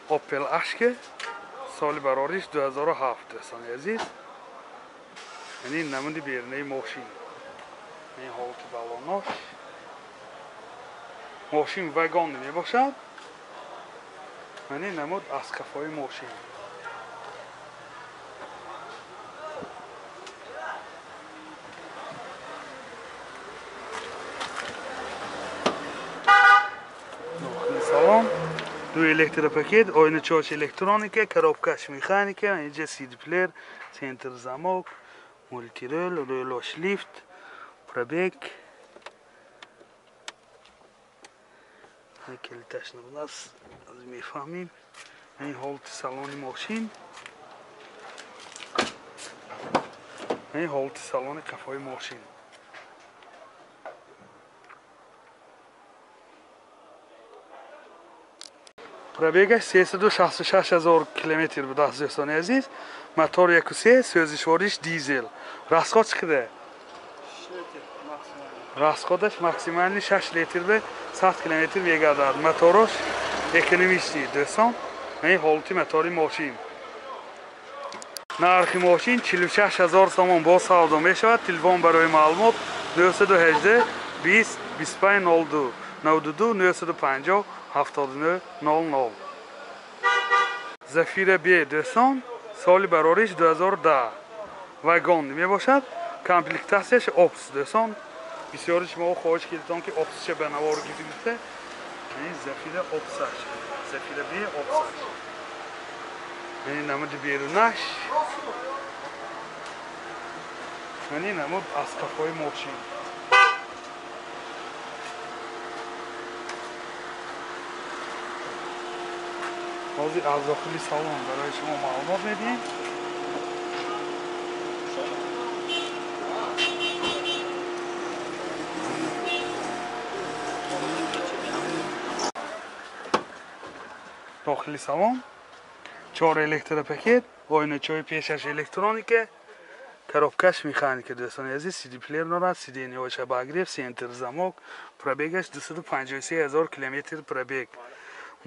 Opel Ashke соли барориш 2007 дӯстони азиз. Яъне намуди берунаи мошин. Ин ҳолати балонош. Мошин вагон мебошад. Яъне намуд аз қафои мошин. Салон, ду электропакет, оиначаҳош электроника, коробкаш механика, инҷа CD-плеер, центр замок, мультирол, рӯлош лифт, пробег. Калиташ набудааст, аз мефаҳмем. Ин ҳолати салони мошин. Ин ҳолати салони қафои мошин. Пробегаш 366 ҳазор километр будааст дӯстони азиз. Мотор 1.3, сӯзишвориш дизел. Расход чӣ қадар? Расходаш максимални 6 литр ба 100 километр мегардад. Моторош экономичный дӯстон. Ин ҳолати мотори мошин. Нархи мошин 46 ҳазор сомон бо савдо мешавад. Телефон барои маълумот 918 20 25 02 92 950 79 00. Зафира Б дӯстон, соли барориш 2010. Вагон мебошад. Комплектатсияш Опс дӯстон. Бисёри шумо хоҳиш кардитон ки Опсша ба навор гирифта. Ин Зафира Опсаш. Зафира Б Опсаш. Ин намуди берунаш. Ин намуд аз қафои мошин. ҳозир аз дохили салон барои шумо маълумот медиҳем. Дохили салон 4 электропакет, оиначаҳои пешаш электроника, коробкаш механика дӯстони азиз, CD-плеер дорад, сиденьяҳояш обогрев, центр замок, пробегаш 253 ҳазор километр пробег.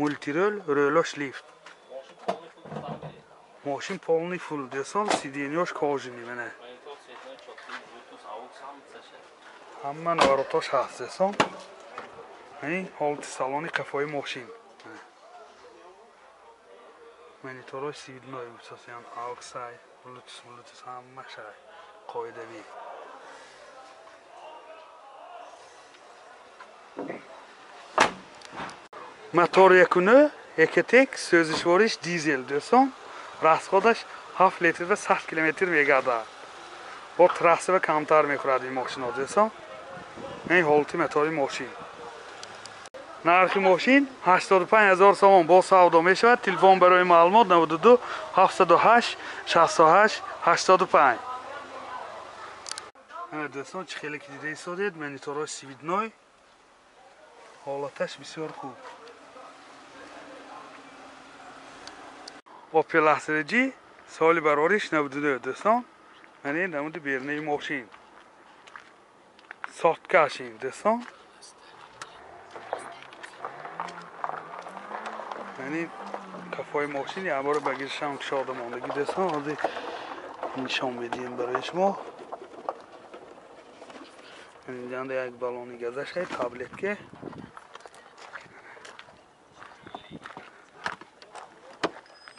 Мультирол, рӯлош лифт. Мошин полный фул дӯстон, сиденьяш кожаный мана. Ҳама наворотош ҳаст дӯстон. Ин ҳолати салони қафои мошин. Мониторҳои цветной мисосиян, AUX, Bluetooth ҳамааш қоидавӣ. Мотор 1.9 Ecotec, сӯзишвориш дизел дӯстон. Расходаш 7 литр ва 100 километр мегардад. Бо трасса ва камтар мехӯрад ин мошинҳо дӯстон. Ин ҳолати мотори мошин. Нархи мошин 85 ҳазор сомон бо савдо мешавад. Телефон барои маълумот 92 708 68 85. Дӯстон, чӣ хеле ки дида истодед, мониторҳои цветной, ҳолаташ бисёр хуб. Opel Astra G соли барориш 99 дӯстон. Ман ин намуди берунаи мошин. Соткаш ин дӯстон. Ман ин кафои мошин як бора ба гиршам кушода мондагӣ дӯстон. Ҳозир нишон медиҳем барои шумо. Инҷанда як баллони газаш ҳай, таблетка.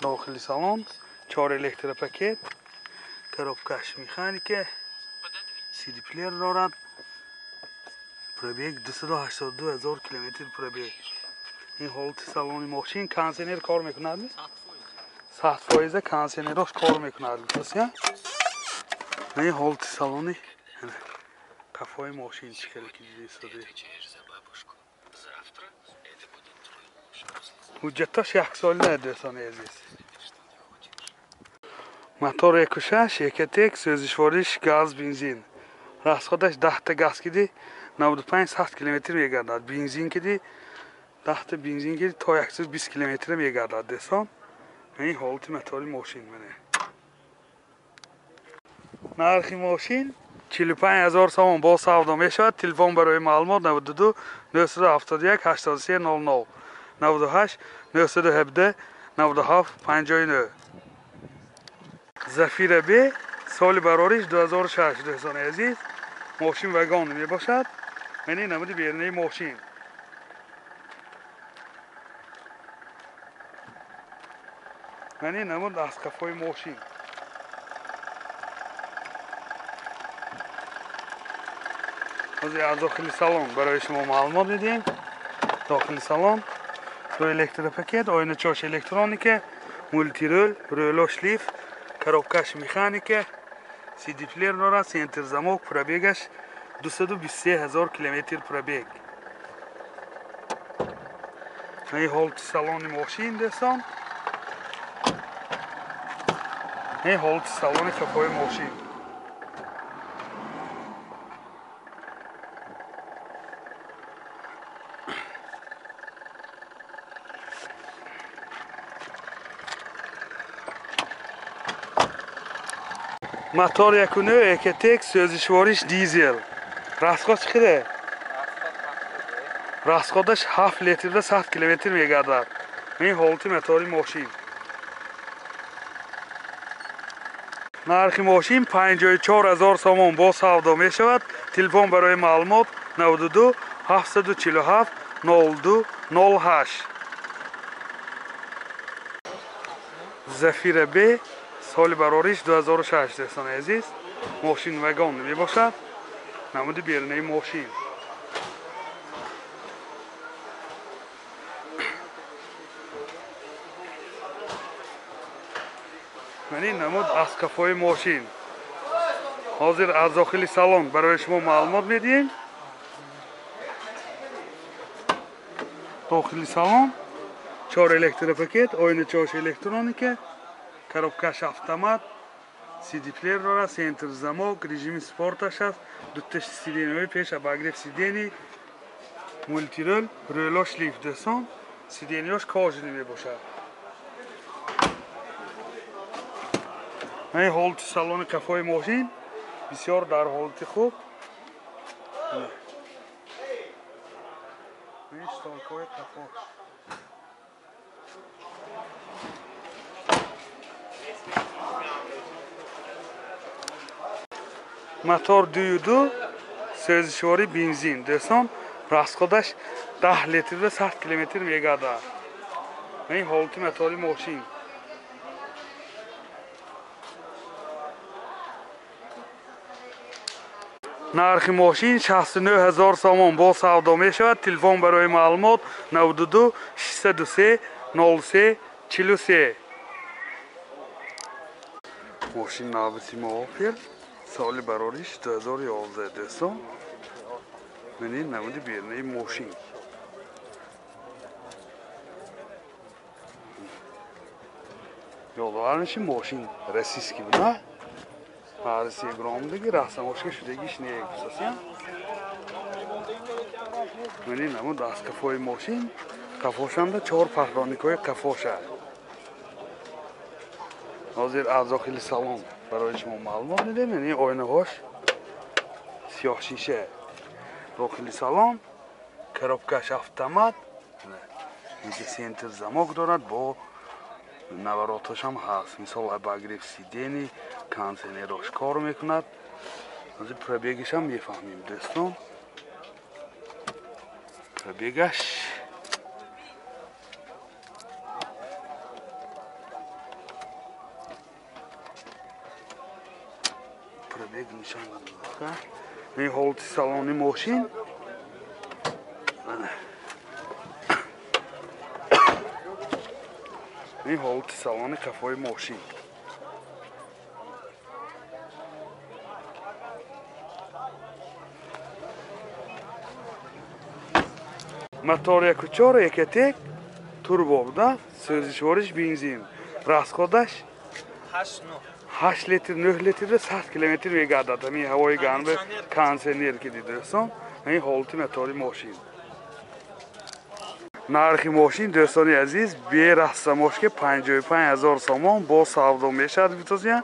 Дохили салон 4 электропакет, коробкаш механика, CD-плеер дорад. Пробег 282 ҳазор километр пробег. Ин ҳолати салони мошин. Кондиционер кор мекунад? 100% кондиционерош кор мекунад. Ин ҳолати салони қафои мошин чӣ хеле ки дида истодед. Ҳуҷҷаташ яксола дӯстони азиз. Мотор 1.6 Ecotec, сӯзишвориш газ, бензин. Расходаш 10 та газ киди 95-100 километр мегардад. Бензин киди 10 та бензин киди то 120 километр мегардад дӯстон. Ин ҳолати мотори мошин мана. Нархи мошин 45 ҳазор сомон бо савдо мешавад. Телефон барои маълумот 92 971 83 00 98 917 97 59. Зафира Б соли барориш 2006 дӯстони азиз. Мошин вагон мебошад. Мани намуди берунаи мошин. Мани намуд аз қафои мошин. Ҳозир аз дохили салон барои шумо маълумот медиҳем. Дохили салон ду электропакет, оиначош электроника, мултирол, рӯло шлиф, коробкаш механика, CD-плеер дорад, центр замок, пробегаш 223 000 километр пробег. Ин ҳолати салони мошин дӯстон. Ин ҳолати салони қафои мошин. Мотор 1.9 Ecotec, сӯзишвориш дизел. Расход чӣ қадар? Расходаш 7 литрда 100 километр мегардад. Ин ҳолати мотори мошин. Нархи мошин 54 000 сомон бо савдо мешавад. Телефон барои маълумот 92 747 02 08. Зафира Б соли барориш 2006 дӯстони азиз. Мошин вагон мебошад. Намуди берунаи мошин. Мани намуд аз қафои мошин. Ҳозир аз дохили салон барои шумо маълумот медиҳем. Дохили салон 4 электропакет, оиначош электроника, коробкаш автомат, CD-плеер дорад, центр замок, режими спорташ аст, дута сиденьяҳои пеш обогрев сидений, мултирол, рӯло шлиф дӯстон, сиденьяш кожаный мебошад. Ин ҳолати салони қафои мошин бисёр дар ҳолати хуб. Ин штолкҳои қафо. Мотор 2.2 сӯзишворӣ бензин дӯстон. Расходаш 10 литрда 100 километр мегардад. Ин ҳолати мотори мошин. Нархи мошин 69 000 сомон бо савдо мешавад. Телефон барои маълумот 92 603 03 43. Мошин навбати мо Opel соли барориш 2011 дӯстон. Мани намуди берунаи мошин. Ёдовар мешим, мошин российский буда. Россия громдиги расамошка шудагиш не гусасия. Мани намуд аз қафои мошин, қафошанда 4 патроникҳои қафоша. Ҳозир аз дохили салон барои шумо маълумот медиҳем. Яъне оинаҳош сиёҳ шиша. Дохили салон коробкаш автомат, инҷа центр замок дорад, бо навороташ ҳам ҳаст. Мисол обогрев сидений, кондиционерош кор мекунад. Ҳозир пробегаш ҳам мефаҳмем дӯстон. Пробегаш пробег нишон додад. Ин ҳолати салони мошин. Ин ҳолати салони қафои мошин. Мотор 1.4 Ecotec турбо буда, сӯзишвориш бензин. Расходаш 8 литр 9 литр 100 километр мегардад. Ҳамин ҳавои гарм кондиционер ки дӯстон. Ин ҳолати мотори мошин. Нархи мошин дӯстони азиз берастамошки 55 000 сомон бо савдо мешавад гуфтосиян.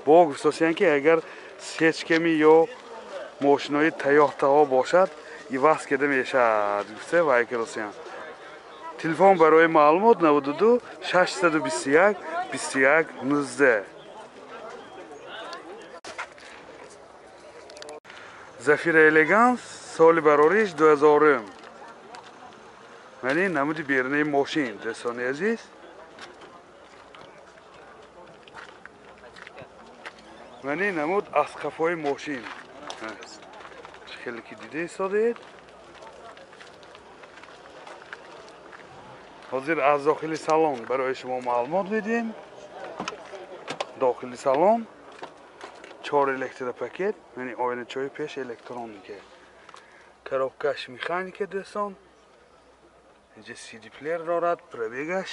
Бо гуфтосиян ки агар сечками ё мошинои Тойотаҳо бошад иваз карда мешавад гуфта вай кардосиян. Телефон барои маълумот 92 621 21 19. Зафира Элеганс соли барориш 2000. Мани намуди берунаи мошин дӯстони азиз. Мани намуд аз қафои мошин. Хеле ки дида истодед. Ҳозир аз дохили салон барои шумо маълумот медиҳем. Дохили салон 4 электропакет, яъне оиначаҳои пеш электроника. Коробкаш механика дӯстон. Инҷа CD плеер дорад, пробегаш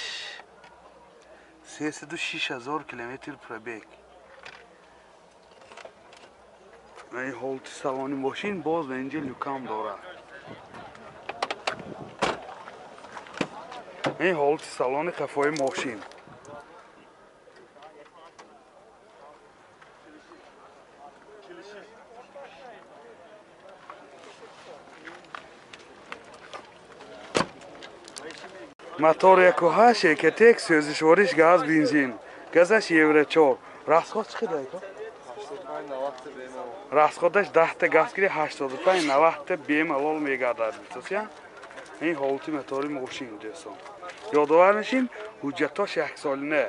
306 000 километр пробег. Ин ҳолати салони мошин боз ба инҷа люкам дорад. Ин ҳолати салони қафои мошин. Мотор 1.8 Ecotec, сӯзишвориш газ бензин. Газаш Евро 4. Расход чӣ қадар? Расходаш 10 та газ гири 85 90 та бемалол мегардад. Битосия? Ин ҳолати мотори мошин дӯстон. Ёдовар мешим, ҳуҷҷатош яксолина.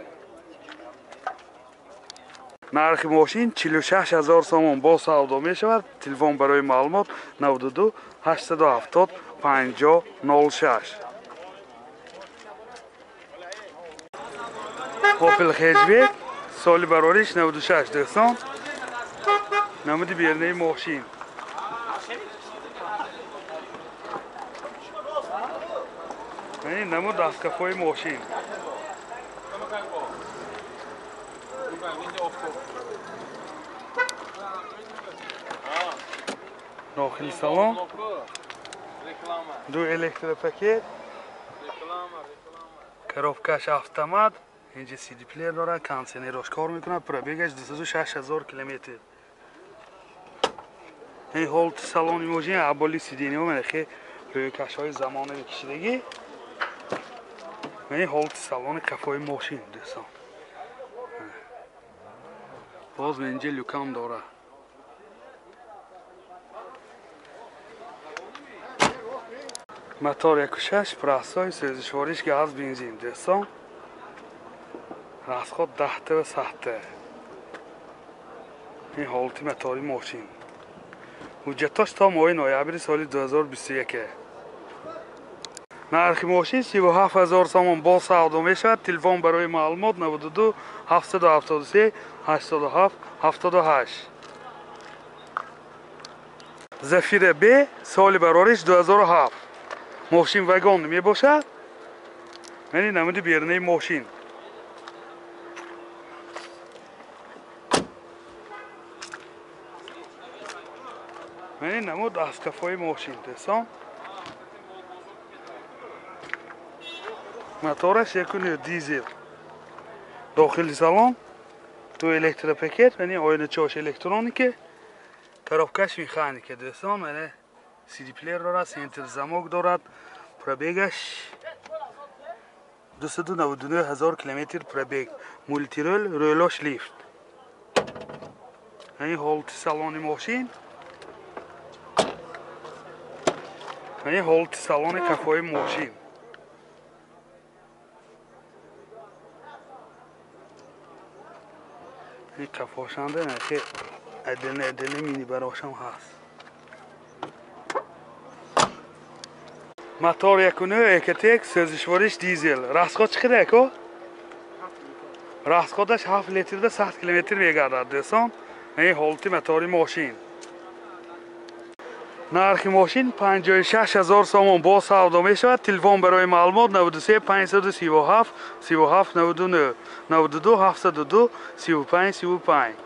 Нархи мошин 46 000 сомон бо савдо мешавад. Телефон барои маълумот 92 870 50 06. Opel Hatchback соли барориш 96 дӯстон. Намуди берунаи мошин. Ин намуд аз қафои мошин. Дохили салон ду электропакет, коробкаш автомат, инҷа CD плеер дорад, кондиционерош кор мекунад, пробегаш 206 000 километр. Ин ҳолати салони мошин аболи сидениҳо манахе рӯйкашҳои замонави кишидагӣ. Ин ҳолати салони қафои мошин дӯстон. Боз инҷа люкам дорад. Мотор 1.6 простой, сӯзишвориш газ бензин дӯстон. Расход 10 ва 100. Ин ҳолати мотори мошин. Ҳуҷҷатош то моҳи ноябри соли 2021. Нархи мошин 37 000 сомон бо савдо мешавад. Телефон барои маълумот 92 773 87 78. Зафира Б соли барориш 2007. Мошин вагон мебошад. Мани намуди берунаи мошин. Мани намуд аз қафои мошин дӯстон. Мотораш 1.9 дизел. Дохили салон ду электропакет, мани оиначаҳош электроника, коробкаш механика дӯстон. Мани CD плеер дорад, центр замок дорад, пробегаш 299 000 километр пробег, мультирул, рӯлош лифт. Ин ҳолати салони мошин. Ин ҳолати салони қафои мошин. Ин қафошанда нахе адена адена мини барошам ҳаст. Мотор 1.9 Ecotec, сӯзишвориш дизел. Расход чӣ қадар ако? Расходаш 7 литрда 100 километр мегардад дӯстон. Ин ҳолати мотори мошин. Нархи мошин 56 000 сомон бо савдо мешавад. Телефон барои маълумот 93 537 37 99 92 702 35 35.